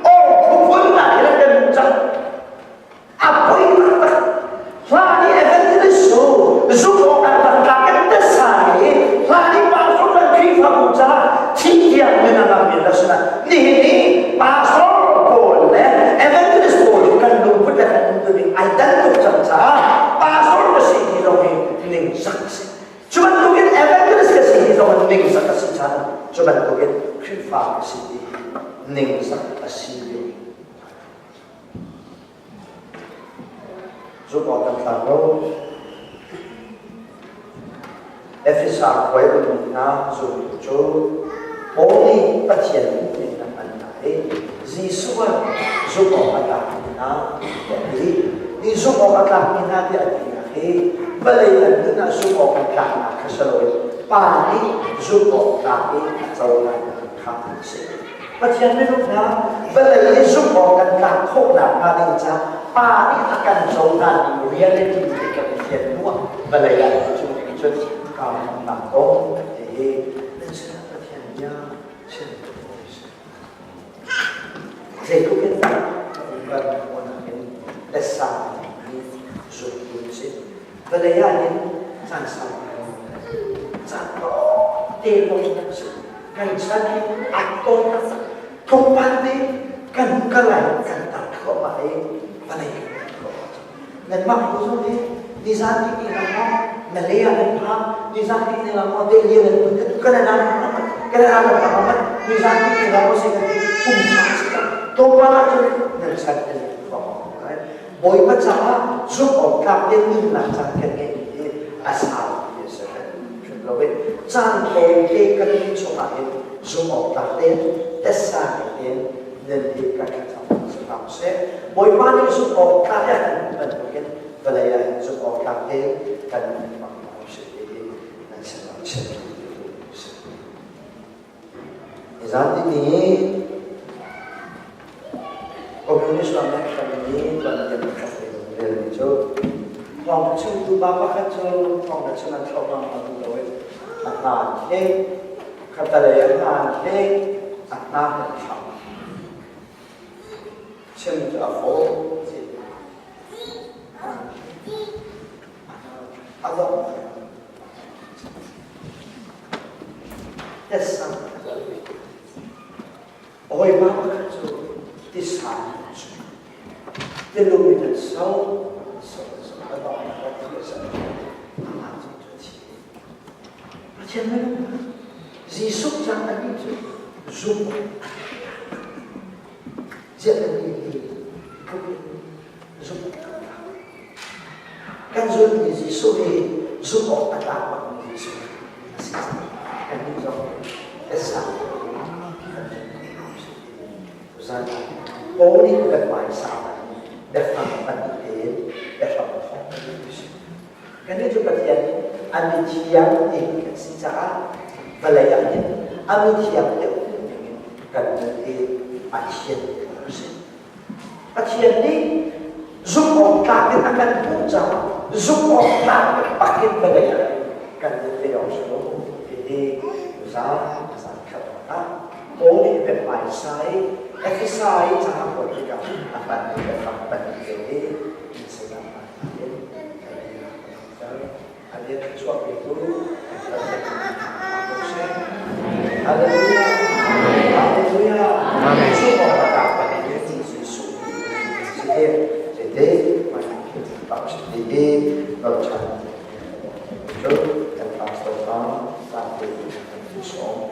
or khuphun nak hi kan hmuh cang. A poi taktak. Hlan i evangelist cu zumh awk an rak tlak kan tasa i hlan i pastor kan Khrihfabu caah thih tiang min a ngammi rak si na nihin i pastor pawl le evangelist pawl hi kan lungput le kan umtuning ai dan tuk cang caah pastor ka si ti zong hi ningzak a si. Cu bantukin evangelist ka si hi zong ningzak a si chan. Cu bantukin Khrihfa ka si hi ningzak a si ve. Zumh awk kan tlak lo. Efesa khua i ummi hna zumtu cu Paul nih Pathian hmuhning a hman hna i Jesuh ah zumh awk a tlakmi hna tiah a ti. Nih zumh awk a tlakmi hna tiah a tinak hi vawlei an nun ah zumh awk an tlaknak kha si loin Pa nih zumh awk tlak i a cohlannak kha a si. Pathian minung hna vawlei i zumh awk kan tlak khawhnak hnga ding caah Pa nih a kan cohlanmi reality ti kan i fian hnuah vawlei ah cu ning cun kaa hmangnak kong ti hi nan sinah Pathian bia chim Zeitluk in dah kan hmuhnak in lesa hi zumtu na si. Vawlei ah hin caan sau caan te lawng kan si. Kan chan hi a tawn taktak. Tlawmpal te kan kal lai kan tar thluahmah i vawlei kan tar thluahmah. Nanmah ho zong hi nizan ti ni lang maw Malay ah nan phak nizan ti ni lang maw Delhi nan kun Canada nan phak Canada nan phak amat nizan ti ni lang maw si kan ti kum sa si tak tlawmpal ah cun nan chan kan thluahmah Bawipa caah zumh awk tlak te nunnak caan kan ngeih hi a sau ti a si hrim lo i caan tlawmte kan nun chungah hin zumh awk tlak tein tessa tein nan hi kan thlacam si hram seh. Bawipa nih zumh awk tlak in kan hmuh bantukin vawlei ah hin zumh awk tlak tein kan hmang hna usih ti hi nan sinah chim si. Nizan ni Communist ram nih hrammi tuanbia pakhat te relmi cu thawng chimtu pa pakhat cu thawng na chim an thlauh bang a duh lo i a hmaan hlei khatalei a hmaan hlei a hna an thlau chim cu a fawi a dong Tessa Hawipa pakhat cu tisa in an sung. Tilum in an so, so, so, a dong a thi a ser. Amah cu cu a thi. Pathian minung Jesuh cang anih cu zumh ziah kan nih hi tluk in zumh kan zulhmi Jesuh hi zumh awk a tlak bakmi Jesuh a si caah kannih zong tessa zan Paul nih kan hmaisa biafang pahnih tein biahram thawk si. Kannih cu Pathian nih a mithiang ti kan si caah vawlei ah hin a mithiang deuh dingin kan nun i a thian a si. Pathian nih zumh awk tlak in a kan hmuh caah zumh awk tlak bak in vawlei ah kan nun ve awk si lo hihi zan zan khat ah Paul nih biahmaisa i Efesa i ca a kuat tikah a hmanmi biafang pahnih te hi sinah in a bia thluachuah petu Pathian seh. Hallelujah. Hallelujah. Cu awk a tlak bangin Jesuh si te te rochan cu kan pastor pa sa te kan sawm.